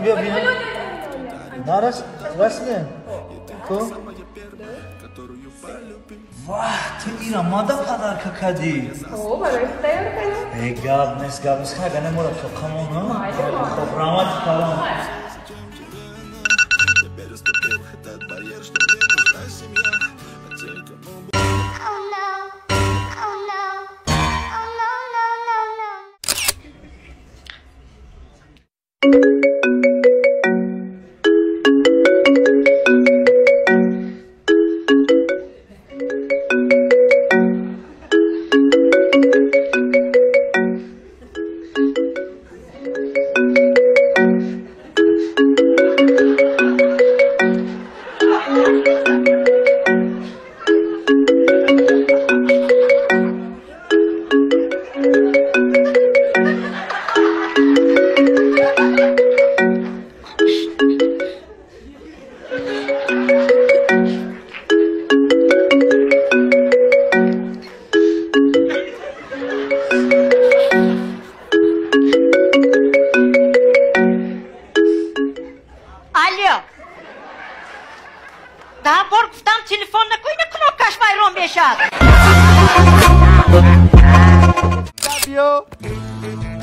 биё бинам. Нарас, расидем. Ко? Вах, ту ира мада подарка кардӣ. О, барои тайёр кардам. Э, гап нест, гап нест. Хай, гане мора тоқамон, ҳа? Хоб, раҳмати калон.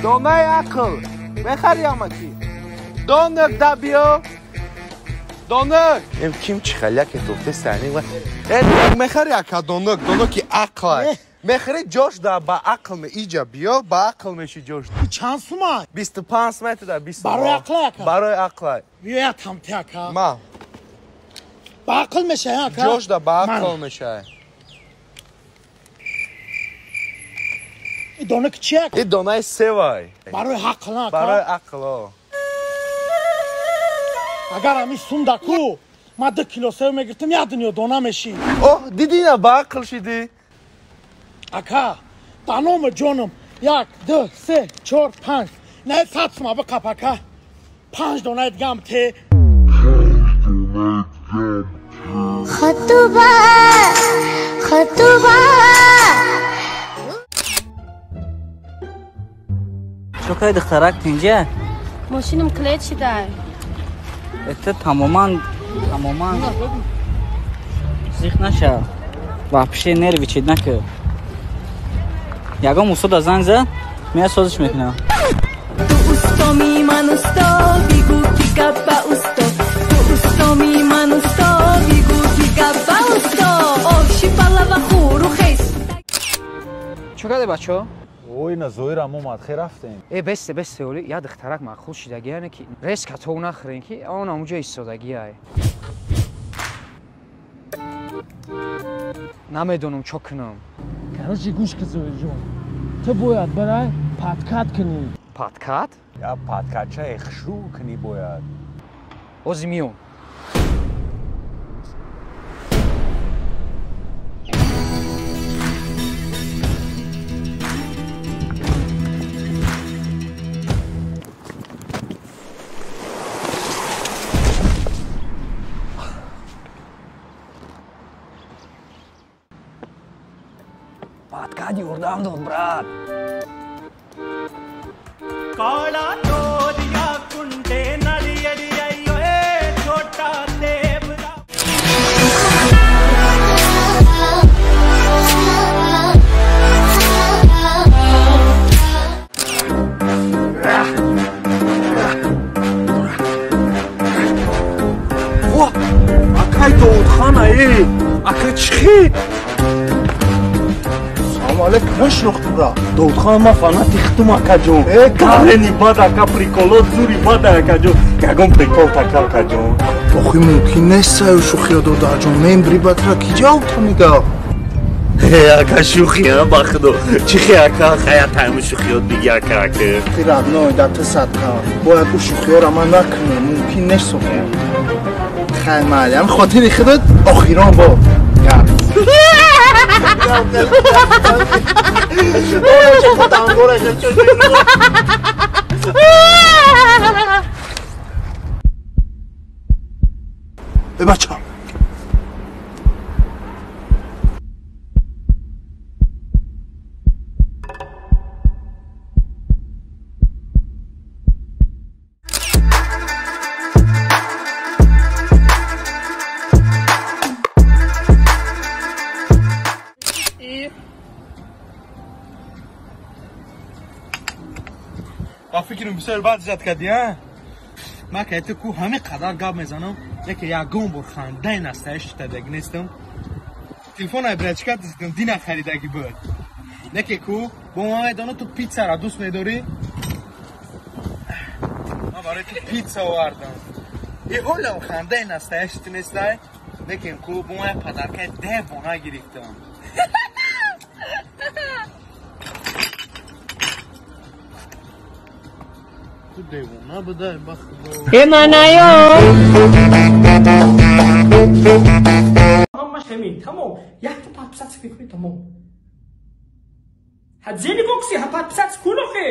Донаи ақл мехари амаки. Донак да биё. Донак. Эм ким чихаляке тофте сани ва. Э мехари ака донак, донаки ақл. Мехари ҷош да ба ақл ме иҷа биё, ба ақл меши ҷош. Чанд сума? 25 метр да 20. Барои ақл ака. Барои ақл. Биё я тамти ака. Ма. Ба ақл мешай ака. Ҷош да ба ақл мешай. Донак чи ака? И донаи севай. Барои ақл ака. Барои ақл. Агар ҳамин сум даку, ман 2 кило сев мегирифтам, як дунё дона мешид. Оҳ, дидӣ на ба ақл шидӣ? Ака, ба номи ҷонам 1, 2, 3, 4, 5. Не 100 сума биқап ака. 5 донаи дигам те. Хатуба, хатуба. Чокай духтарак тинҷа? Мошинам клет шидай. Это тамоман, тамоман. Зих наша. Вообще нервичид нака. Ягон устода занг зад, мея созиш мекунам. Ту усто ми ман усто, бигу ки гап ба усто. Ту усто ми ман усто, бигу ки гап ба усто. Оши палава хуру хес. Чо каде бачо? Ой, на зоирам омад, хе рафтем. Э, бесте, бесте, оли, я духтарак маъқул шидагияне ки резка тов нахӯрен ки он ҳамуҷо истодагиай. Намедонам чо кунам. Короче, гӯш ки Зоирҷон, ту бояд барай подкат кунӣ. Подкат? Я подкатчаи хушрӯ кунӣ бояд. Ози миём. Подкат ёрдам дод, брат. Акай Довудхана, э, ака чихи? Салом алейкум, нашинохтам ра. Довудхан, ман фанати худум, акаҷон. Э, Гарени бад, ака, приколот зури бад, акаҷон. Ягон прикол така, акаҷон. Охи мумкин нест саю шӯхиё додарҷон. Мен брибатра ки ҷавоб то мида? Э, ака, шӯхия, ба худо. Чихи, ака, хая тайму шӯхиёт биги, ака, ака. Ти родной, да ту садқа. Бояд ӯ шӯхиёра ман накунем, мумкин нест охи. Хай майли, ҳам хотири худат охирон бор. Гап. Э, бача. Мекунам бисёр бад зад кардӣ, а? Ман ка ту ку ҳамин қадар гап мезанам, яке ягон бор хандаи настаиш шитадаги нестам. Телефон брачка дидам, дина харидаги буд. Неке ку, бо ман медонам ту пиццаро дӯст медорӣ. Ман барои ту пицца овардам. И ҳолам хандаи настаиш ту нестай. Лекин ку, бо ман подаркаи девона гирифтам. Ту девона будай, ба худо. Эманаё. Ҳамаш ҳамин, тамом. Якта подписаться мекунӣ, тамом. Ҳа зе нигоҳ куси, ҳа подписаться кун охе.